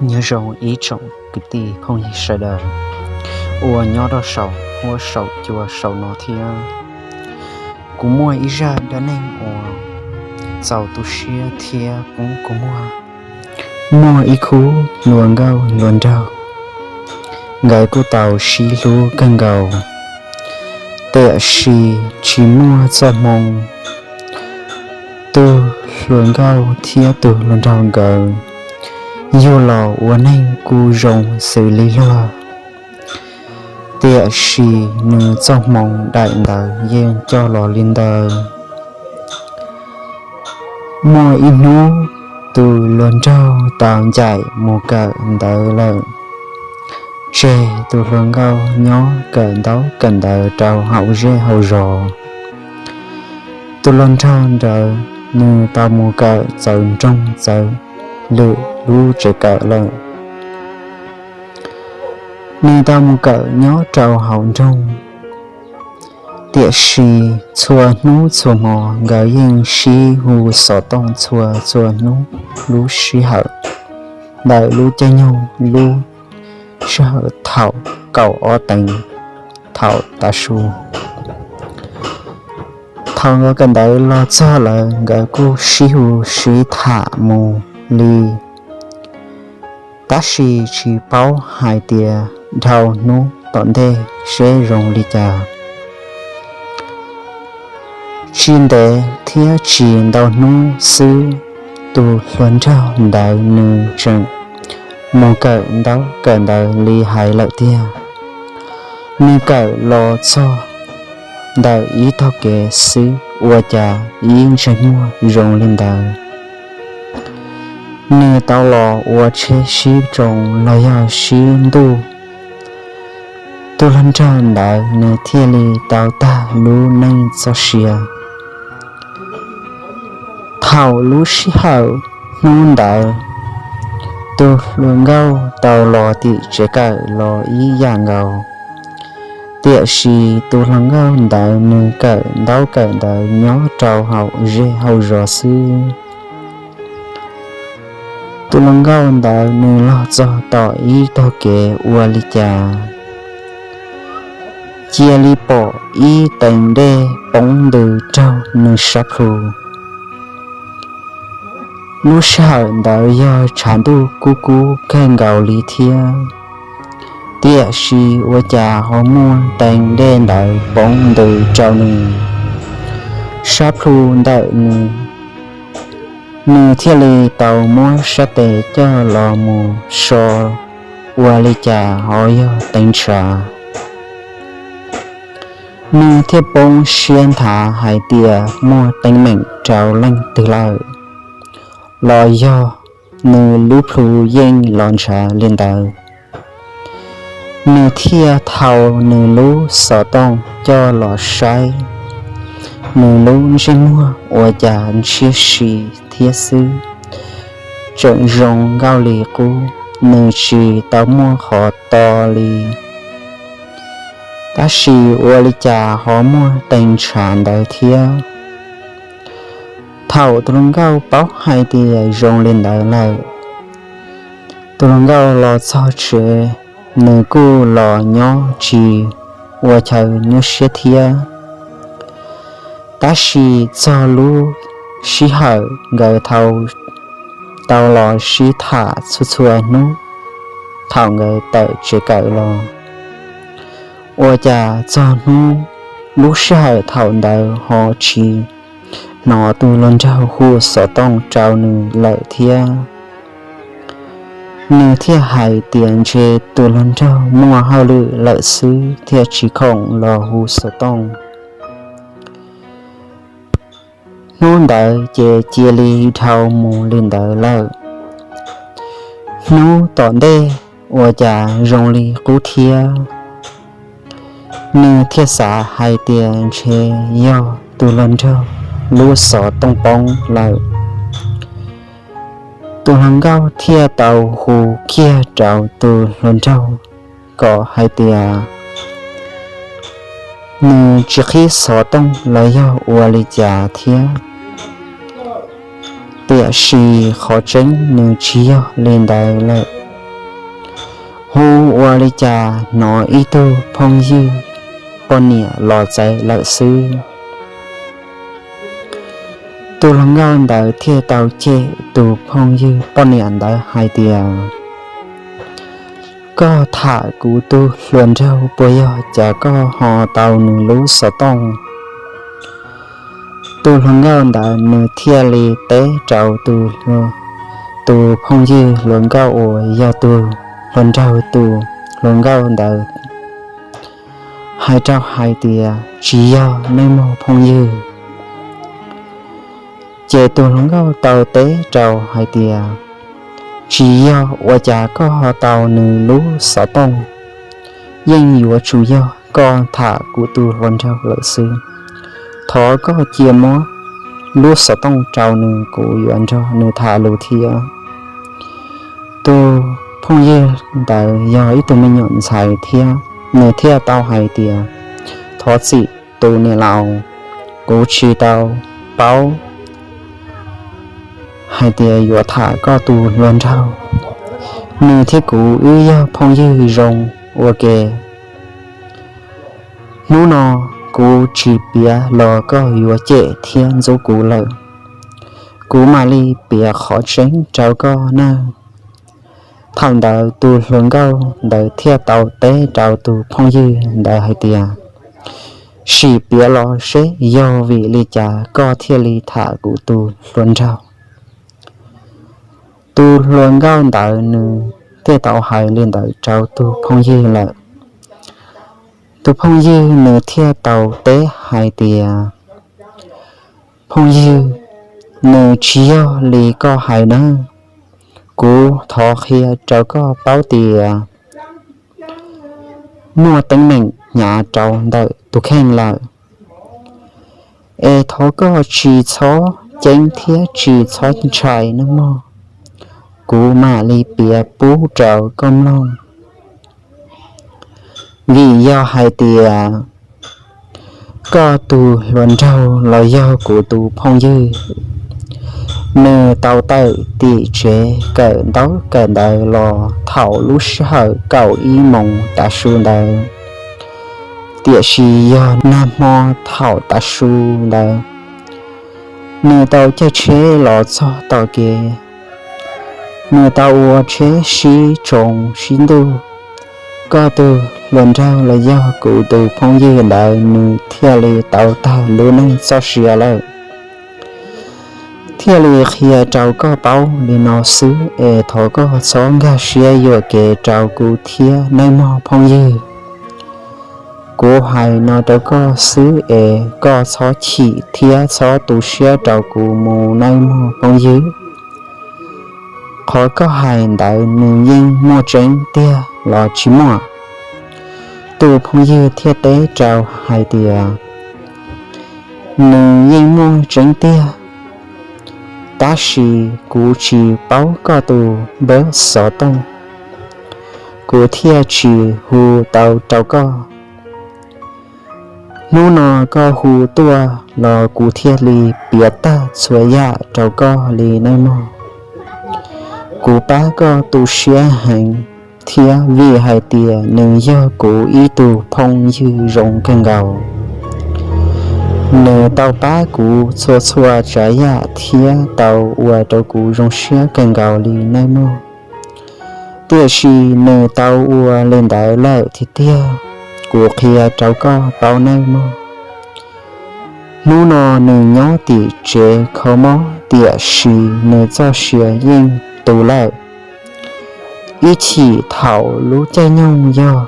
Nyob zoo ib tsoom kwv tij phooj ywg sawv daws uas nyob rau saum huab saum cua saum no thiab. Kuv muaj ib zaj dab neeg uas txaus tu siab thiab poob kua muag. Muaj ib khub hluas nkauj hluas nraug, nkawd kuj tau sib hlub kawg nkaus, tiam sis tsis muaj txoj hmoo tus hluas nkauj thiab tus hluas nraug nkawd yug los ua neeg kuj zoo xws li luag, tiam sis nws txoj hmoo daim ntawd yeej coj los li ntawd. Muaj ib hnub tus hluas nraug tau ncaim mus kawm ntawv lawm, tseg tus hluas nkauj nyob kawm ntaub kawm ntawv rau hauv zej hauv zos. Tus hluas nraug ntawd nws tau mus kawm txawv nroog txawv lwm lub tsev kawm lawm. Nws tau mus kawm nyob rau hauv nroog, tiam sis txhua hnub txhua hmo nkawd yeej sib hu xov tooj txhua txhua hnub lub sij hawm ntawm lub caij nyoog lub sij hawm thaum kaum ob teev thaum tav su. Thaum nkawd kawm ntawv los txog lawm nkawd kuj sib hu sib tham mus li, tab sis tsis paub hais tias dhau hnub tom ntej seb zoo li cas. Tsis ntev thiab tsis ntau hnub xwb, tus hluas nraug ntawd nws tseem mus kawm ntaub kawm ntawv li hais lawm tiag. Nws kawm los txog ntawm ib tog kev xwb ua cas ib ntsej muag zoo li ntawd. Nws tau los ua tsheb sib tsoo los yog sib ntuj. Tus hluas nraug ntawd nws thiaj li tau tag lub neej txoj sia. Thaum lub sij hawm hnub ntawd, tus hluas nkauj tau los tim tsev kawm los ib yam nkaus, tiam sis tus hluas nkauj ntawd nws kawm ntaub kawm ntawv nyob rau hauv zej hauv zos xwb. Tus hluas nkauj ntawd nws los txog tom ib tog kev ua li cas cia li pom ib teev dej poob ntws raug nws sab plhu. Lub sij hawm ntawd yog tshav ntuj kub kub kawg nkaus li thiab, tiam sis ua cas ho muaj teev dej ntawd poob ntws rau nws sab plhu ntawm nws. Nws thiaj li tau muab sab tes coj los mus so ua li cas ho yog teev tshav. Nws thiaj poob siab nthav hais tias muaj teeb meem rau leej twg lawm, los yog nws lub plhu yeej los ntshav li ntawd. Nws thiaj thau nws lub xov tooj coj los saib, nws lub ntsej muag ua cas ntshiab si thiab xwb, tseem zoo nkauj li qub, nws tsis tau muaj qhov to li. Tab sis ua li cas ho muaj teev tshav ntawd thiab? Thaum tus hluas nkauj paub hais tias zoo li ntawd lawm, tus hluas nkauj los txog tsev, nws kuj los nyob tsis ua chaw nyuaj siab thiab. Tab sis txog lub sij hawm nkawd tau los sib tham txhua txhua hnub thaum nkawd tawm tsev kawm los, ua cas txog hnub lub sij hawm thaum ntawd ho tsis hnov tus hluas nraug hu xov tooj rau nws lawm thiab. Nws thiaj hais tias ntshe tus hluas nraug muaj hauj lwm lawm xwb thiaj tsis khoom los hu xov tooj. Hnub ntawd ces cia li dhau mus li ntawd lawm. Hnub tom ntej ua cas zoo li qub thiab, nws thiaj xav hais tias ntshe yog tus hluas nraug lub xov tooj poob lawm. Tus hluas nkauj thiaj tau hu kiag rau tus hluas nraug kom hais tias nws tsis qhib xov tooj los yog ua li cas thiab. Tiam sis qhov tseeb nws tsis yog li ntawd lawm. Hu ua li cas hnov ib tug phooj ywg poj niam los txais lawm xwb. Tus hluas nkauj ntawd thiaj tau cem tus phooj ywg poj niam ntawd hais tias, koj tham kuv tus hluas nraug puas yog cas koj ho tau nws lub xov tooj? Tus hluas nkauj ntawd nws thiaj li teb rau tus, tus phooj ywg hluas nkauj uas yog tus hluas nraug, tus hluas nkauj ntawd hais rau hais tias, tsis yog nawb mog phooj ywg. Ces tus hluas nkauj tau teb rau hais tias, tsis yog ua cas koj ho tau nws lub xov tooj, yeej yuav tsum yog koj tham kuv tus hluas nraug lawm xwb. Thov koj cia muab lub xov tooj rau nws, kuv yuav nrog nws tham lus thiab. Tus phooj ywg ntawd yog ib tug me nyuam ntxhais thiab, nws thiaj tau hais tias, thov txim tus niam laus, kuv tsis tau paub hais tias yuav tham koj tus hluas nraug. Nws thiab kuv wb yog phooj ywg zoo ua ke. Hnub no kuv tsis piav los koj yuav cem thiab ntxub kuv lawm. Kuv mam li piav qhov tseeb rau koj nawb. Thaum ntawd tus hluas nkauj ntawd thiaj tau teb rau tus phooj ywg ntawd hais tias, sim piav los seb yog vim li cas koj thiaj li tham kuv tus hluas nraug. Tus hluas nkauj ntawd nws thiaj tau hais li ntawd rau tus phooj ywg lawm. Tus phooj ywg nws thiaj tau teb hais tias, phooj ywg, nws tsis yog li koj hais nawb. Kuv thov qhia rau koj paub tias muaj teeb meem hnyav rau ntawm tus kheej lawm. Es thov koj tsis txhob ceeb thiab tsis txhob ntshai nawb mog. Kuv mam li piav pub rau koj mloog. Vim yog hais tias koj tus hluas nraug los yog kuv tus phooj ywg, nws tau tawm tim tsev kawm ntaub kawm ntawv los thaum lub sij hawm kaum ib moos tav su ntawd. Tiam sis yog nag hmo thaum tav su ntawd, nws tau caij tsheb los txog tom kev, nws tau ua tsheb sib tsoo sib ntuj. Koj tus hluas nraug los yog kuv tus phooj ywg ntawd nws thiaj li tau tag lub neej txoj sia lawm. Thiaj li qhia rau koj paub li no xwb es thov koj txhob nkag siab yuam kev rau kuv thiab nawb mog phooj ywg. Kuv hais no rau koj xwb es koj txhob chim thiab txhob tu siab rau kuv mus nawb mog phooj ywg. Qhov koj hais ntawd nws yeej muaj tseeb tiag los tsis muaj? Tus phooj ywg thiaj teb rau hais tias, nws yeej muaj tseeb tiag, tab sis kuv tsis paub koj tus npawb xov tooj, kuv thiaj tsis hu tau rau koj. Hnub no koj hu tuaj los kuv thiaj li piav tag txhua yam rau koj li nawb mog. Kuv pab koj tu siab heev thiab vim hais tias nws yog kuv ib tug phooj ywg zoo kawg nkaus. Nws tau pab kuv txhua txhua tsav yam thiab tau ua rau kuv zoo siab kawg nkaus li nawb mog. Tiam sis nws tau ua li ntawd lawm tiag tiag, kuv qhia rau koj paub nawb mog. Hnub no nws nyob tim tsev kho mob, tiam sis nws txoj sia yeej tu lawm. Ib chim thaum lub caij nyoog yog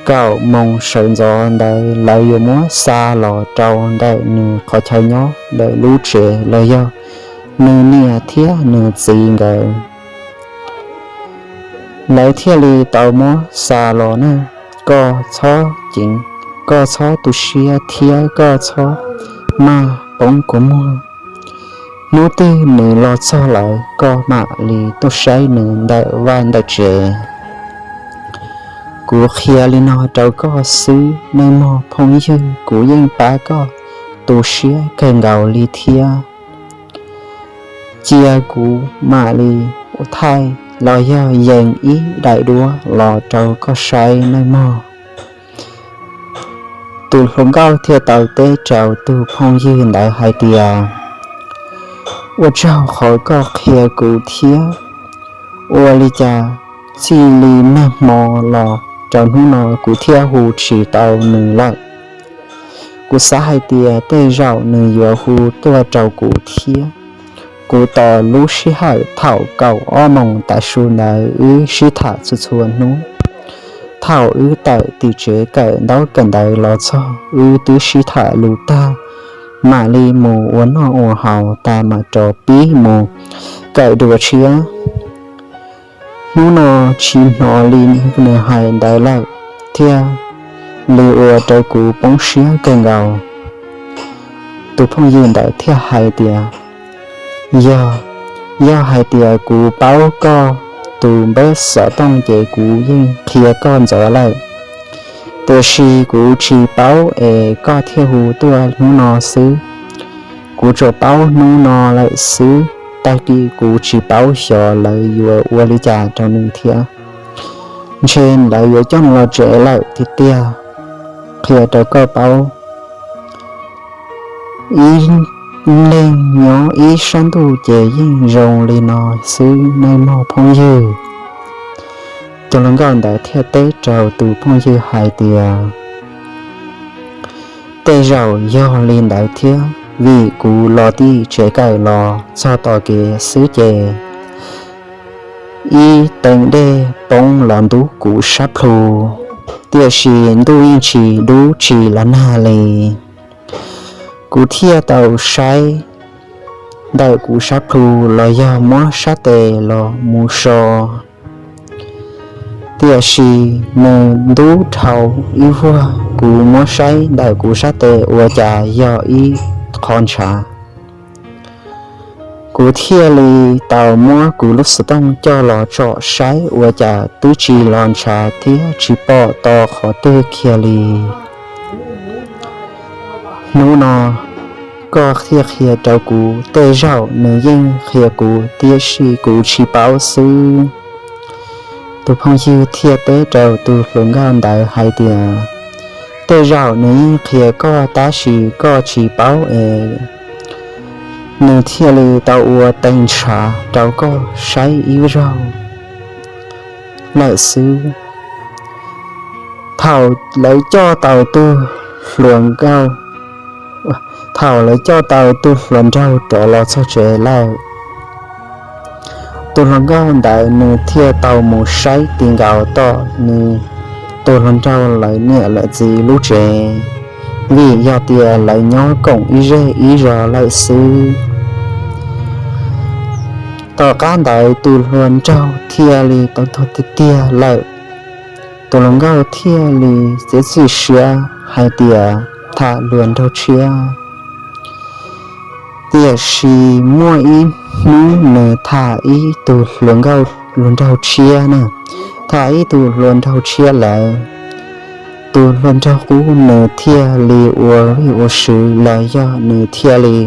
kaum moos sawv ntxov ntawd lawv yuav muab xa los rau ntawm nws qhov chaw nyob ntawm lub tsev los yog nws niam thiab nws txiv nkawd. Lawv thiaj li tau muab xa los na. Koj txhob ceev, koj txhob tu siab thiab koj txhob maj poob kua muag. Hnub twg nws los txog lawm koj mam li tuaj saib nws ntawm vaj ntawm tsev. Kuv qhia li no rau koj xwb nawb mog phooj ywg, kuv yeej pab koj tu siab kawg nkaus li thiab. Cia kuv mam li thaij los yog yees ib daim duab los rau koj saib nawb mog. Tus hluas nkauj thiaj tau teb rau tus phooj ywg ntawd hais tias, ua tsaug qhov koj qhia kuv thiab. Ua li cas txij li nag hmo los rau hnub no kuv thiaj hu tsis tau nws lawm. Kuv xav hais tias tej zaum nws yuav hu tuaj rau kuv thiab. Kuv tos lub sij hawm thaum kaum ob moos tav su ntawd wb sib tham txhua txhua hnub. Thaum wb tawm tim tsev kawm ntaub kawm ntawv los txog wb twb sib tham lus tag, mam li mus ua noj ua haus tas mam rov pib mus kawm dua tshiab. Hnub no tsis hnov li nws hais ntawd lawm, thiaj li ua rau kuv poob siab kawg nkaus. Tus phooj ywg ntawd thiaj hais tias, yog, yog hais tias kuv paub koj tus npawb xov tooj ces kuv yeej qhia koj ntxov lawm. Tiam sis kuv tsis paub es koj thiaj hu tuaj hnub no xwb. Kuv tsuas paub hnub no lawm xwb, tag kis kuv tsis paub xyov lawv yuav ua li cas rau nws thiab. Ntshe lawv yuav coj nws los tsev lawm tiag tiag. Qhia rau koj paub, ib leeg nyob ib sab ntuj ces yeej zoo li no xwb nawb mog phooj ywg. Tus hluas nkauj ntawd thiaj teb rau tus phooj ywg hais tias, tej zaum yog li ntawd thiab, vim kuv los tim tsev kawm los txog tom kev xwb ces ib teev dej poob los ntub kuv sab plhu, tiam sis ntuj yeej tsis dub tsis los nag li. Kuv thiaj tau saib ntawm kuv sab plhu los yog muab sab tes los mus so, tiam sis nws ntub dhau ib vuag. Kuv muab saib ntawm kuv sab tes ua cas yog ib qho ntshav. Kuv thiaj li tau muab kuv lub xov tooj coj los tsom saib ua cas twb tsis los ntshav thiab tsis pom to qhov twg kiag li. Hnub no koj thiaj qhia rau kuv, tej zaum nws yeej qhia kuv tiam sis kuv tsis paub xwb. Tus phooj ywg thiaj teb rau tus hluas nkauj ntawd hais tias, tej zaum nws yeej qhia koj tab sis koj tsis paub es nws thiaj li tau ua teev ntshav rau koj saib ib zaug lawm xwb. Thaum lawv coj tau tus hluas nkauj, thaum lawv coj tau tus hluas nraug rov los txog tsev lawm, tus hluas nkauj ntawd nws thiaj tau mus saib ti nkaus tom nws tus hluas nraug lawv niam lawv txiv lub tsev, vim yog tias lawv nyob koom ib zej ib zos lawm xwb. Tom qab ntawd tus hluas nraug thiaj li tau tuag tiag tiag lawm. Tus hluas nkauj thiaj li txiav txim siab hais tias tham hluas nraug tshiab. Tiam sis muaj ib hnub nws tham ib tug hluas nkauj hluas nraug tshiab na, tham ib tug hluas nraug tshiab lawm. Tus hluas nraug qub nws thiaj li ua vij ua sw los yog nws thiaj li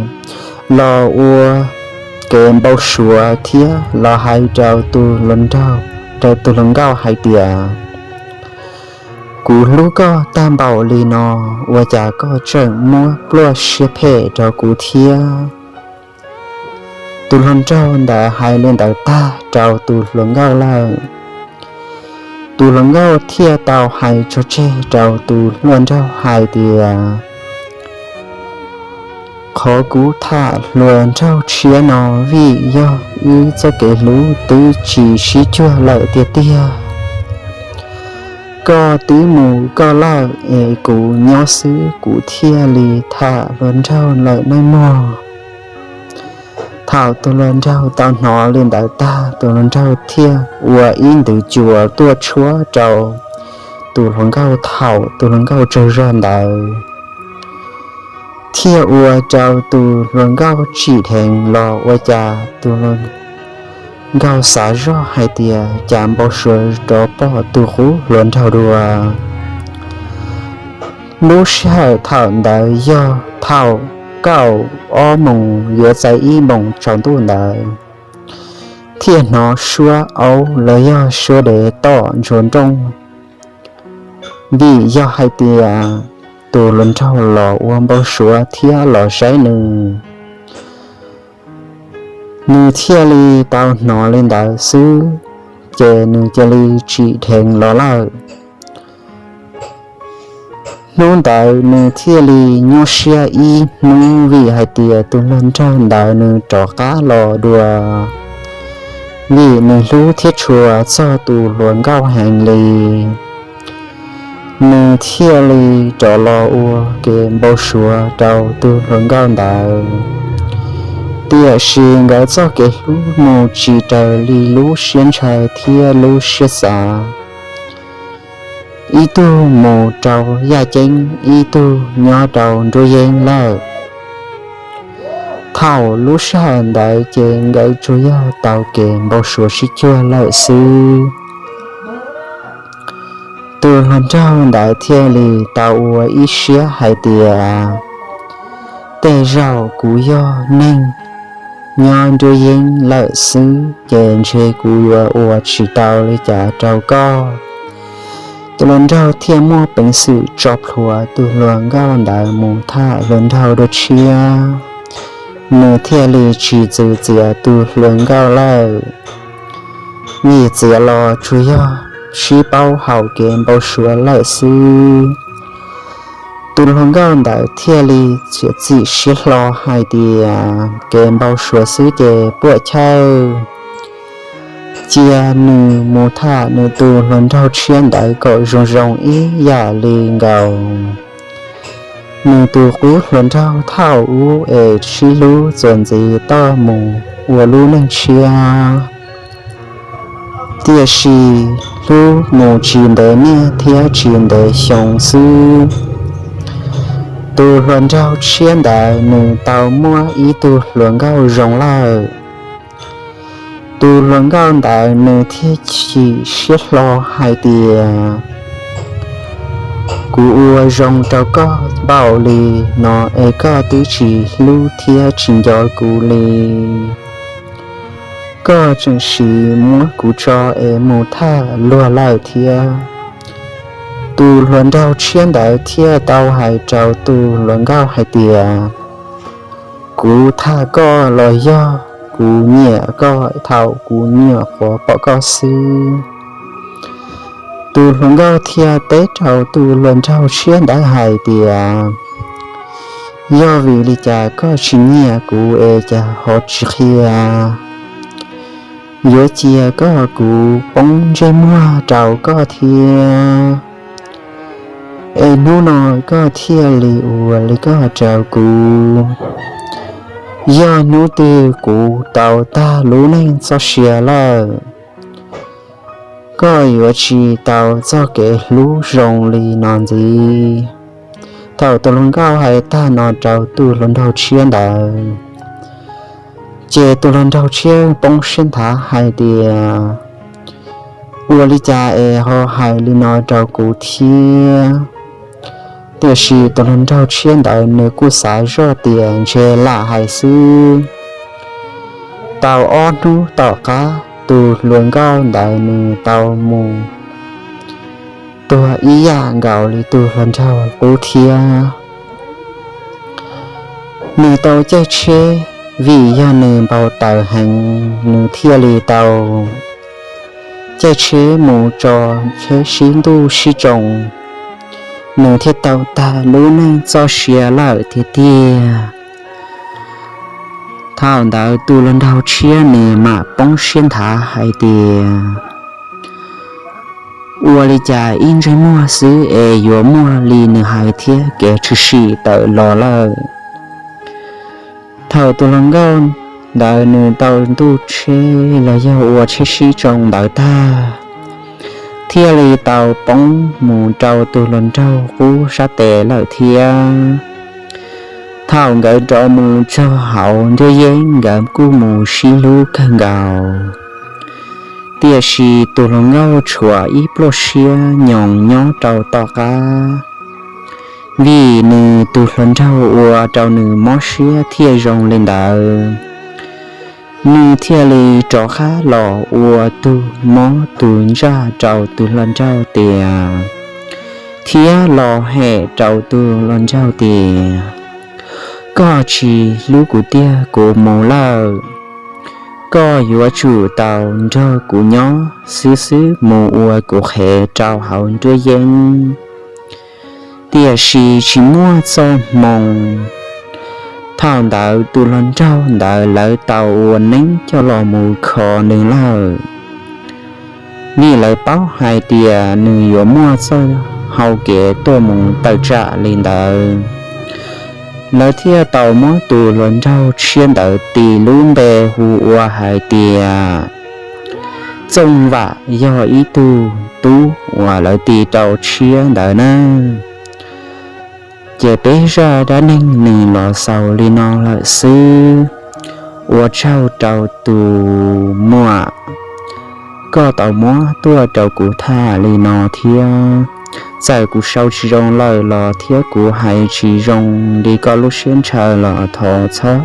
los ua kev npau suav thiab los hais rau tus hluas nraug, rau tus hluas nkauj hais tias, kuv hlub koj tag npaum li no, ua cas koj tseem muab pluaj siab phem rau kuv thiab? Tus hluas nraug ntawd hais li ntawd tag rau tus hluas nkauj lawm, tus hluas nkauj thiaj tau hais tso tseg rau tus hluas nraug hais tias, qhov kuv tham hluas nraug tshiab no vim yog wb txoj kev hlub twb tsis sib cuag lawm tiag tiag. Koj twb mus koj lawm es kuv nyob xwb, kuv thiaj li tham hluas nraug lawm nawb mog. Thaum tus hluas nraug tau hnov li ntawd tag, tus hluas nraug thiaj ua ib ntws cua tuaj tshuab rau tus hluas nkauj thaum tus hluas nkauj tsaug zog ntawd, thiaj ua rau tus hluas nkauj tsim dheev los ua cas tus hluas nkauj xav zoj hais tias cas npau suav rov pom tus qub hluas nraug dua. Lub sij hawm thaum ntawd yog thaum kaum ob moos yuav txais ib moos tsaus ntuj ntawd. thiaj hnov suab aub los yog suab dev tom ntsuag nrooj, vim yog hais tias tus hluas nraug los ua npau suav thiab los saib nws. Nws thiaj li tau hnov li ntawd xwb, ces nws cia li tsim dheev los lawm. Hnub ntawd nws thiaj li nyuaj siab ib hnub vim hais tias tus hluas nraug ntawd nws rov qab los dua, vim nws hlub thiab tshua txog tus hluas nkauj heev li. Nws thiaj li rov los ua kev npau suav rau tus hluas nkauj ntawd, tiam sis nkawd txoj kev hlub mus tsis raws li lub siab ntshaw thiab lub siab xav. Ib tug mus rau yaj ceeb, ib tug nyob rau nruab yeeb lawm. Thaum lub sij hawm ntawd ces nkawd tsuas yog tau kev npau suav sib cuag lawm xwb. Tus hluas nraug ntawd thiaj li tau ua ib siab hais tias tej zaum kuv yog neeg nyob nruab yeeb lawm xwb, ces ntshe kuv yuav ua tsis tau li cas rau koj. Tus hluas nraug thiaj muaj peev xwm tso plhuav tus hluas nkauj ntawd mus tham hluas nraug dua tshiab. Nws thiaj li tsis txwv txiav tus hluas nkauj lawm, vim txiav los tsuas yog sib paub haum kev npau suav lawm xwb. Tus hluas nkauj ntawd thiaj li txiav txim siab hlo hais tias kev npau suav xwb ces puam chawj, cia nws mus tham nws tus hluas nraug tshiab ntawd kom zoo zoo ib yam li nkaus nws tus qub hluas nraug thaum ub es sib hlub txuas ntxiv toj mus ua lub neej tshiab. Tiam sis hlub mus tsis ntev niaj thiab tsis ntev xyoo xwb, tus hluas nraug tshiab ntawd nws tau muaj ib tug hluas nkauj zoo lawm. Tus hluas nkauj ntawd nws thiaj chim siab hlo hais tias, kuv ua zoo rau koj npaum li no es koj twb tsis hlub thiab tsis nco kuv li. Koj tseem siv muab kuv tso es mus tham luag lawm thiab. Tus hluas nraug tshiab ntawd thiaj tau hais rau tus hluas nkauj hais tias, kuv tham koj los yog kuv nyiam koj thaum kuv nyuam qhuav pom koj xwb. Tus hluas nkauj thiaj teb rau tus hluas nraug tshiab ntawd hais tias, yog vim li cas koj tsis nyiam kuv es cas ho tsis qhia? Yuav cia koj kuv poob ntsej muag rau koj thiab, es hnub no koj thiaj li ua li koj rau kuv. Yog hnub twg kuv tau tag lub neej txoj sia lawm, koj yuav tsis tau txoj kev hlub zoo li no ntxiv. Thaum tus hluas nkauj hais tag no rau tus hluas nraug tshiab ntawd, ces tus hluas nraug tshiab poob siab nthav hais tias, ua li cas es ho hais li no rau kuv thiab? Tiam sis tus hluas nraug tshiab ntawd nws kuj xav zoj tias ntshe lam hais xwb. Tau ob hnub tom qab tus hluas nkauj ntawd nws tau mus tuag ib yam nkaus li tus hluas nraug qub thiab. Nws tau caij tsheb, vim yog nws npau taws heev nws thiaj li tau caij tsheb mus tso tsheb sib ntuj sib tsoo, nws thiaj tau tag lub neej txoj sia lawm tiag tiag. Thaum ntawd tus hluas nraug tshiab nws mam poob siab nthav hais tias, ua li cas ib ntsej muag xwb es yuav muaj li nws hais thiab kev tshwm sim tawm los lawm. Thaum tus hluas nkauj ntawd nws tau ntuj tsheb los yog ua tsheb sib tsoo ntawd tag, thiaj li tau poob mus rau tus hluas nraug qub sab tes lawm thiab. Thaum nkawd rov mus txog hauv nruab yeeb nkawd kuj mus sib hlub kawg nkaus. Tiam sis tus hluas nkauj tshuav ib pluaj siab nyoos nyob rau tom qab, vim nws tus hluas nraug ua rau nws mob siab thiaj zoo li ntawd. Nws thiaj li rov qab los ua tug mob tug ntsaj rau tus hluas nraug tias, thiab los hem rau tus hluas nraug tias, koj tsis hlub kuv tiag, kuv mus lawm. Koj yuav tsum tau nrog kuv nyob xwb xwb mus ua kuv qhev rau hauv nruab yeeb. Tiam sis tsis muaj txoj hmoo. Thaum ntawd tus hluas nraug ntawd lawv tau ua neeb coj los mus kho nws lawm, vim lawv paub hais tias nws yuav muaj txoj hau kev tuaj mus tawm tsam li ntawd. Lawv thiaj tau muab tus hluas nraug tshiab ntawd tis lub npe hu ua hais tias Txooj Vam, yog ib tug tub uas lawv tis rau tshiab ntawd na. Ces peb zaj dab neeg nws los xaus li no lawm xwb. Ua tsaug rau tus muam, koj tau muab tuaj rau kuv tham li no thiab. Txawm kuv sau tsis zoo lawm los thiab kuv hais tsis zoo li koj lub siab ntshaw los thov txhob,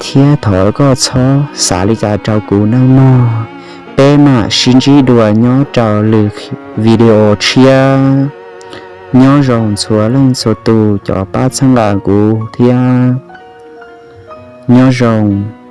thiab thov koj txhob xav li cas rau kuv nawb mog. Peb mam sib ntsib dua nyob rau lwm video tshiab. Nyob zoo txhua leej txhua tus cov pab txhawb nqa kuv thiab. Nyob zoo.